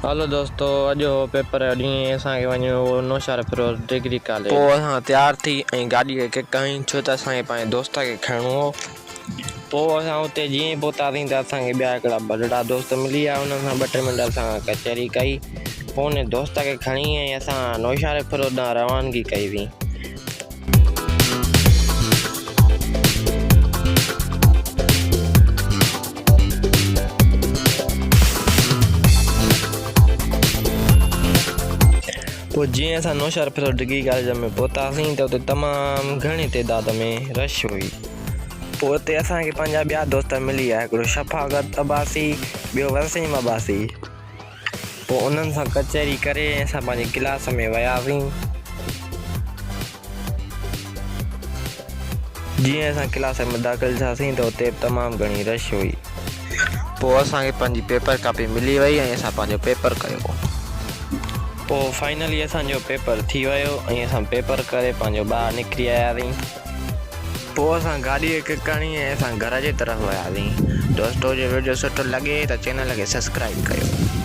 هلو دوستو اڄ هو پيپر جو ڏينهن ۽ اسان کي وڃڻو هو نوشهرفيروز ڊگري ڪاليج. پوء اسان تيار ٿي ۽ گاڏي کي ڪڪ هنئي ڇو ته اسان کي پنهنجي دوست کي کڻڻو هو. پوء اسان اتي جيئن ئي پهتاسين ته اسان کي ٻيا هڪڙا ٻڍڙا دوست ملي ويا انهن سان ٻه ٽي منٽ اسان ڪچهري ڪئي پوء ان دوست کي کڻي ۽ اسان نوشهرفيروز ڏانهن روانگي ڪئي سين. پوء جيئن اسان نوشهرفيروز ڊگري ڪاليج ۾ پهتاسين ته اتي تمام گهڻي تعداد ۾ رش هئي. پوء اتي اسان کي پنهنجا ٻيا دوست ملي ويا هڪڙو شفاقت عباسي ٻيو وسيم عباسي. پوء انهن سان ڪچهري ڪري ۽ اسان پنهنجي ڪلاس ۾ وياسين. جيئن اسان ڪلاس ۾ داخل ٿياسين ته اتي به تمام گهڻي رش هئي. پوء اسان کي پنهنجي پيپر ڪاپي ملي وئي ۽ اسان پنهنجو پيپر ڪيو. پوء فائنلي اسان جو پيپر ٿي ويو ۽ اسان پيپر ڪري پنهنجو ٻاهر نڪري آياسين. پوء اسان گاڏي کي ڪڪ هڻي ۽ اسان گهر جي طرف وياسين. دوستو جي وڊيو سٺو لڳي ته چينل کي سبسڪرائيب ڪيو.